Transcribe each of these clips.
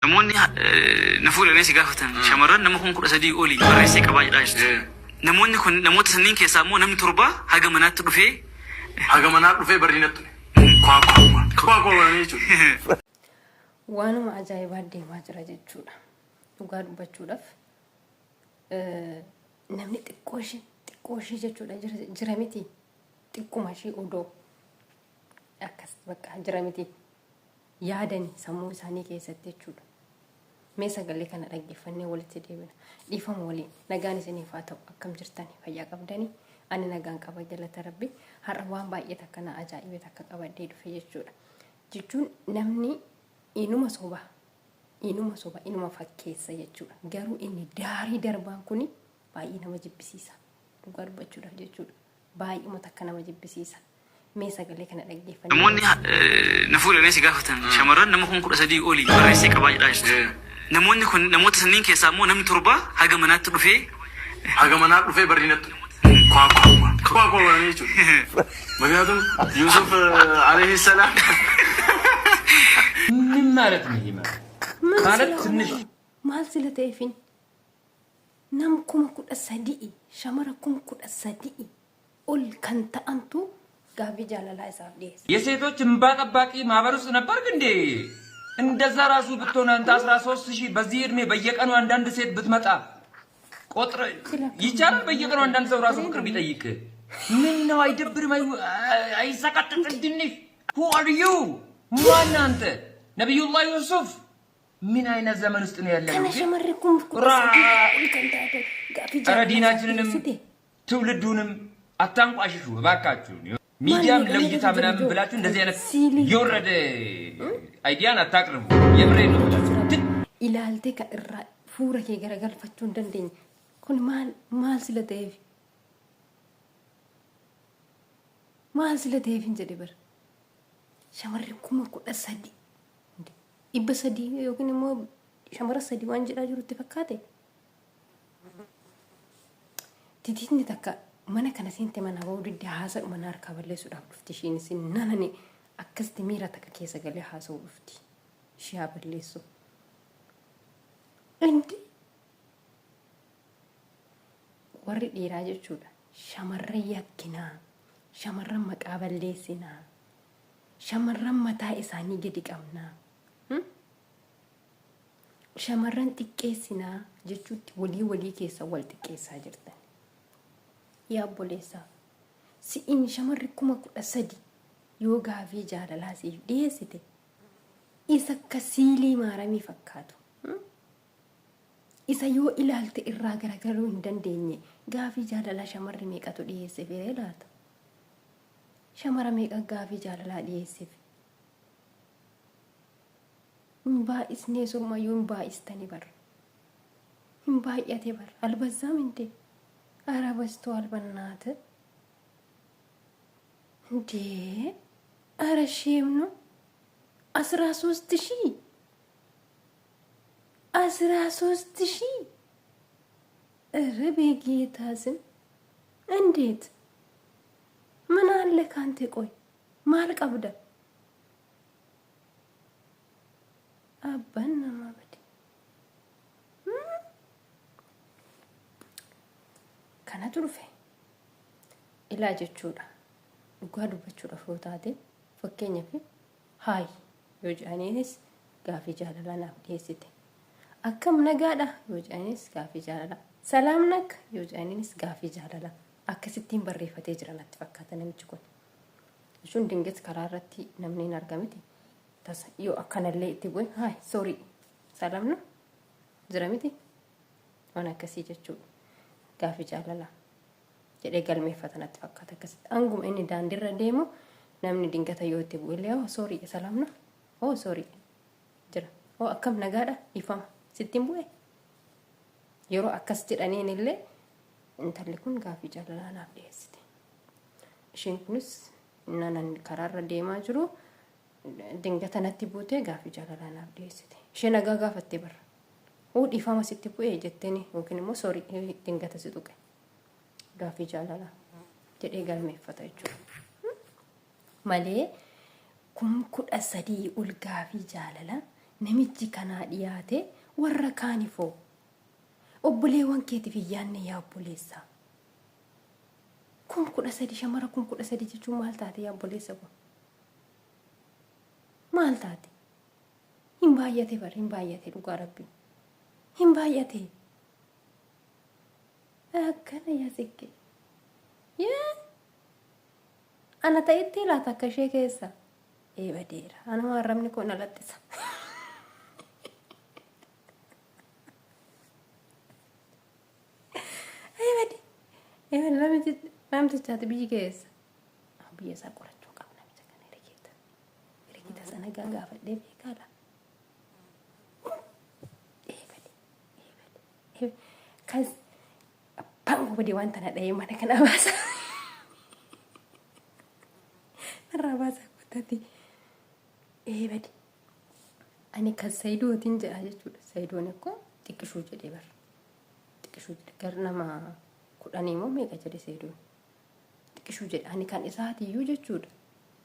Namoonni na fuudhanii si gaafatan shamarran nama 13,000 olii barreessee qabaa jedhaa jirtu. Namoonni kun namoota sanniin keessaa immoo namni torba haga manaatti dhufee Haga manaa dhufee barrii natti tume. Kwaa kwaa kwaa godhanii jechuudha. Waanuma ajaa'ibaa deemaa jira jechuudha. Dhugaa dubbachuudhaaf namni xiqqoo ishee xiqqoo ishee jechuudha jira miti xiqquma ishee odoo akkas bakka jira miti yaadani sammuu isaanii keessatti jechuudha. Mee sagalee kana dhaggeeffannee walitti deebina. Dhiifama waliin nagaan isiniif haa ta'u akkam jirtani fayyaa qabdanii ani nagaan qaba galata rabbi har'a waan baay'ee takka na ajaa'ibe takka qabadhee dhufe jechuudha. Jechuun namni inuma soba inuma soba inuma fakkeessa jechuudha. Garuu inni daarii darbaan kuni baay'ee nama jibbisiisa. Dhugaa dubbachuudhaaf jechuudha. Baay'uma takka nama jibbisiisa. Mee sagalee kana dhaggeeffannee Namoonni na fuudhanii si gaafatan shamarran nama 13,000 olii barreessee qabaa jedhaa jirtu. Namoonni kun namoota sanniin keessaa immoo namni torba haga manaatti dhufee Haga manaa dhufee barrii natti tume. Kwaa kwaa kwaa kwaa godhanii jechuudha. ምክንያቱም ዩሱፍ አለይሂ ሰላም ምን ማለት ነው? ይሄ ማለት Maal ማለት sila ትንሽ maal sila ta'eefin nam 13,000 shamara 13,000 ol kan ta'antu gaaffii jaalalaa isaaf dhiyeesse. የሴቶች እንባ ጠባቂ ማህበር ውስጥ ነበርክ እንዴ? እንደዛ ራሱ ብትሆን አንተ 13 ሺህ በዚህ እድሜ በየቀኑ አንዳንድ ሴት ብትመጣ ቆጥረ ይቻላል። በየቀኑ አንዳንድ ሰው ራሱ ፍቅር ቢጠይቅ ምን ነው አይደብርም? አይሰቀጥጥም? ትንሽ who are you? ማን አንተ? ነቢዩላህ ዩሱፍ ምን አይነት ዘመን ውስጥ ነው ያለነው? Kana ግን shamarri 13,000 ol kan taate gaaffii ኧረ jaalalaa isaaf ዲናችንንም dhiyeessite. ትውልዱንም አታንቋሽሹ እባካችሁ። ሚዲያም Maal ለእይታ meeqa ምናምን jiru ብላችሁ እንደዚህ አይነት siilii የወረደ አይዲያን አታቅርቡ። የምሬን ነው ብላችሁ ilaaltee kan irraa fuula kee garagalfachuu hin dandeenye kun maal maal sila ta'eef maal sila ta'eef hin jedhe bara shamarri 13,300 yookiin immoo shamara sadii waan jedhaa jirutti fakkaate titiisni takka mana kana seente manaa bahuu didde haasa'u mana harkaa balleessuudhaaf dhufti ishiinis nanani akkasitti miira takka keessa galee haasa'uu dhufti ishee haa balleessu. Indi warri dhiiraa jechuudha shamarran yakkinaa shamarran maqaa balleessinaa shamarran mataa isaanii gadi qabnaa shamarran xiqqeessinaa jechuutti walii walii keessa wal xiqqeessaa jirtan. Yaa obboleessaa si'iin shamarri 13,000 yoo gaafii jaalalaa siif dhiyeessite isa akka siilii maaramii fakkaatu isa yoo ilaalte irraa garagaluu hin dandeenye gaafii jaalalaa shamarri meeqatu dhiyeesse firee laata? Shamara meeqa gaafii jaalalaa dhiyeesseef? Hin baay'isnee surmayyuu hin baay'istanii bara. Hin baay'ate bara. አልበዛም እንዴ? ኧረ በዝቷል በእናትህ እንዴ! ኧረ shame ነው። 13,000 13,000 ኧረ በጌታ ስም እንዴት ምን አለ ካንተ? ቆይ maal qabda አባን ማበድ kanatu dhufe ilaa jechuudha. Dhugaa dubbachuudhaaf yoo taate fakkeenyaaf hi yoo jedhaniinis gaafii jaalalaa naaf dhiyeessite. Akkam nagaadha yoo jedhaniinis gaafii jaalalaa. Salaam nakka yoo jedhaniinis gaafii jaalalaa. Akkasittiin barreeffatee jira natti fakkaata namichi kun. Jechuun dinget karaa irratti namni hin argamiti. Tasa yoo akkanallee itti bu'e hi sorry salaam na jira miti waan akkasii jechuudha. Gaafii jaalalaa jedhee galmeeffata natti fakkaata akkasitti. Hanguma inni daandiirra deemu namni dingata yoo itti bu'e illee oh sorry salaam na oh sorry jira oh akkam nagaadha ifama sittiin bu'e yeroo akkas jedhaniin illee intalli kun gaafii jaalalaa naaf dhiyeessite. Isheen kunis nanan karaarra deemaa jiru dingata natti buutee gaafii jaalalaa naaf dhiyeessite. Ishee nagaa gaafattee barra. Huu dhiifama sitti bu'ee jetteeni yookiin immoo sorry dingata si tuqe gaafii jaalalaa jedhee galmeeffata jechuudha. Malee 13,000 ol gaafii jaalalaa Namichi kanaa dhiyaate warra kaanifoo obboleewwan keetiif hin yaanne yaa obboleessaa. 13,000 shamara 13,000 jechuun maal taate yaa obboleessa kun? Maal taate? Hin baay'ate bar hin baay'ate dhugaa rabbi. Hin baay'ate. Akkana yaa sikke. Yaa ana ta'etti laata akka ishee keessa. Ee badeera. Anuma arrabni koo na laxxisa. Ee bade. Ee bade namichi namtichaati biyyi keessa. Biyya isaa qorachuu qaba namicha kana hirikeeta. Hirikeeta sana gaa gaafadhee beekaadha. Ee bade. Ee bade. Ee kas abbaan koo badee waan tana dhahee mana kana baasa. Narraa baasaa kottati. Ee bade. Ani kan Sayidootiin jedha jechuudha. Sayidoon ikkoo xiqqishuu jedhee bara. Xiqqishuu jedhe gar nama kudhanii moo meeqa jedhe Sayidoon. Xiqqishuu jedhe ani kan isaatiyyuu jechuudha.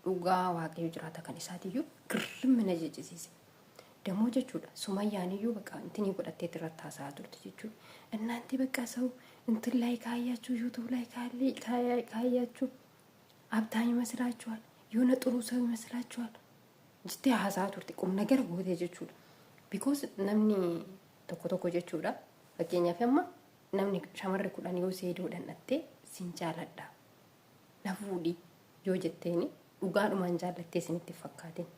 Dhugaa waaqayyo jiraata kan isaatiyyuu girrimmi na jechisiise. Damoo jechuudha sumayyaaniyyuu bakka intinii godhattee irratti haasa'aa turte jechuudha. Innaanti bakka ሰው እንትን ላይ ካያችሁ ዩቱብ ላይ ካያችሁ ሀብታም ይመስላችኋል፣ የሆነ ጥሩ ሰው ይመስላችኋል jettee haasa'aa turte qum nagara gootee jechuudha. Because namni tokko tokko jechuudha. Fakkeenyaaf amma namni shamarri kudhan yoo seedoo dhandhattee sin jaaladha na fuudhi yoo jetteeni dhugaadhumaan jaallattee isinitti fakkaatin.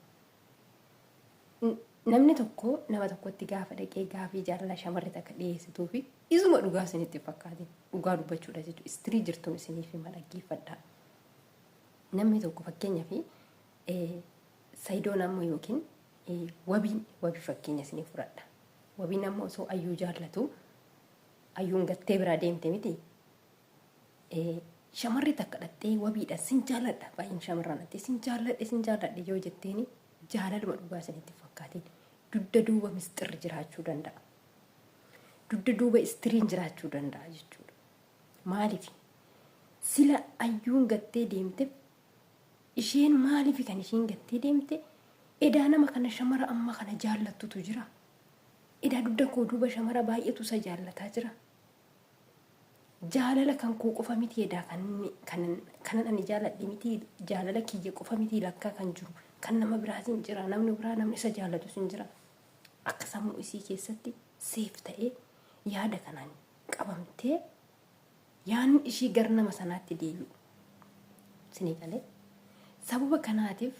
Namni tokko nama tokkotti gaafa dhaqee gaafii jaalala shamarri takka dhiyeessituu fi isuma dhugaa isinitti fakkaatin dhugaa dubbachuudha jechuudha. Istirii jirtuun isiniif hima dhaggeeffadhaa. Namni tokko fakkeenyaaf Sayidoon amma yookiin wabiin wabii fakkeenya isinii fudhadha. Wabiin amma osoo ayyuu jaallatu ayyuun gattee biraa deemte miti. Shamarri takka dhattee wabiidha sin jaalladha baay'een shamarran dhattee sin jaalladhe sin jaalladhe yoo jetteeni jaalaluma dhugaa isinitti fakkaatin dugda duuba misxirri jiraachuu danda'a. Dugda duuba istiriin jiraachuu danda'a jechuudha. Maaliif sila ayyuun gattee deemte isheen maaliif kan isheen gattee deemte edaa nama kana shamara amma kana jaallattutu jira. Edaa dugda koo duuba shamara baay'eetu isa jaallataa jira. Jaalala kan koo qofa miti edaa kanan ani jaaladhe miti jaalala kiyya qofa miti lakkaa kan jiru kan nama biraatiin jira namni biraa namni isa jaallatu sin jira. Akka sammuu isii keessatti seef ta'ee yaada kanaan qabamtee yaadni ishii gara nama sanaatti deebi'u. Sinii galee sababa kanaatiif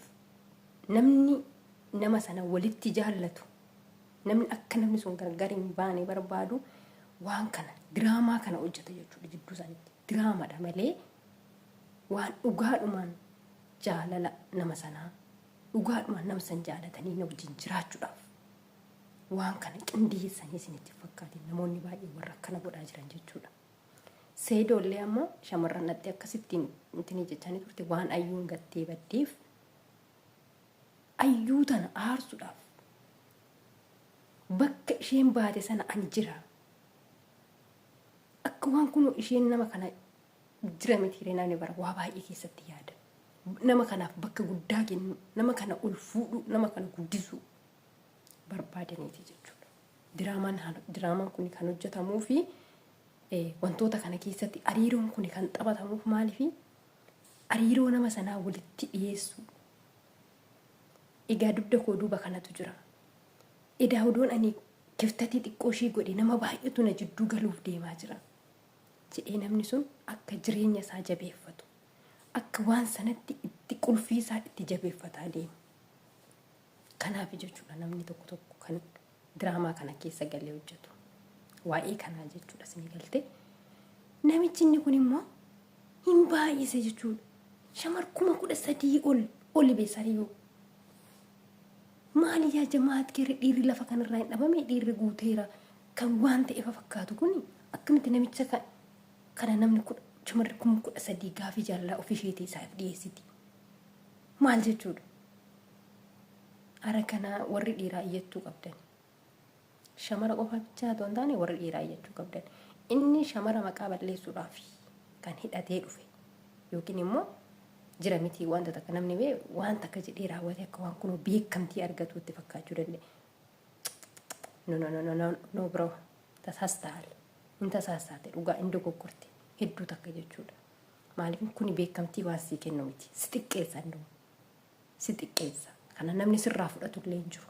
namni nama sana walitti jaallatu namni akka namni sun gargar hin baane barbaadu waan kana diraamaa kana hojjeta jechuudha jidduu isaaniitti. Diraamaadha malee waan dhugaadhumaan jaalala nama sanaa dhugaadhumaan nama san jaalatanii na wajjin jiraachuudhaaf waan kana qindeessanii isinitti fakkaatin namoonni baay'een warra akkana godhaa jiran jechuudha. Seedoollee ammoo shamarran natti akkasittiin intinii jechaanii turte waan ayyuun gattee baddeef ayyuu tana aarsuudhaaf bakka isheen baate sana ani jira. Akka waan kun isheen nama kana jira miti namni bara waa baay'ee keessatti yaada. Nama kanaaf bakka guddaa kennu, nama kana ol fuudhu, nama kana guddisuu barbaadaniiti jechuudha. Diraamaan kun kan hojjetamuu fi wantoota kana keessatti hariiroon kun kan taphatamuuf maaliifi hariiroo nama sanaa walitti dhiyeessuu. Egaa dugda koo duuba kanatu jira. Edaa odoon ani kiftatii xiqqoo ishii godhe nama baay'eetu na jidduu galuuf deemaa jira. Jedhee namni sun akka jireenya isaa jabeeffatu. Akka waan sanatti itti qulfii isaa itti jabeeffataa deemu. Kanaaf jechuudha namni tokko tokko kan diraamaa kana keessa galee hojjetu. Waa'ee kanaa jechuudha isinii galte. Namichi inni kun immoo hin baay'ise jechuudha. Shamar 13,000 ol oli beesariyyuu. Maali yaa jamaat keerri dhiirri lafa kanarraa hin dhabame dhiirri guuteera kan waan ta'eef fakkaatu kun akkamitti namicha kana namni shamarri 13,000 gaafii jaalalaa ofii isheetii isaaf dhiyeessiti. Maal jechuudha? Ara kana warri dhiiraa iyyachuu qabdan. Shamara qofa bichaa otoo hin taane warri dhiiraa iyyachuu qabdan. Inni shamara maqaa balleessuudhaaf kan hidhatee dhufe yookiin immoo jira miti wanta takka namni bee waan takka jedhee raawwate akka waan kunoo beekamtii argatuutti fakkaachuu danda'a. No, no, no, no, no, no, bro, ተሳስተሃል. Hin tasaassaate, dhugaa hin dogoggorte hedduu takka jechuudha. Maaliif kuni beekamtii waan sii kennu miti. Si xiqqeessa, inni si xiqqeessa. Kana namni sirraa fudhatu illee hin jiru.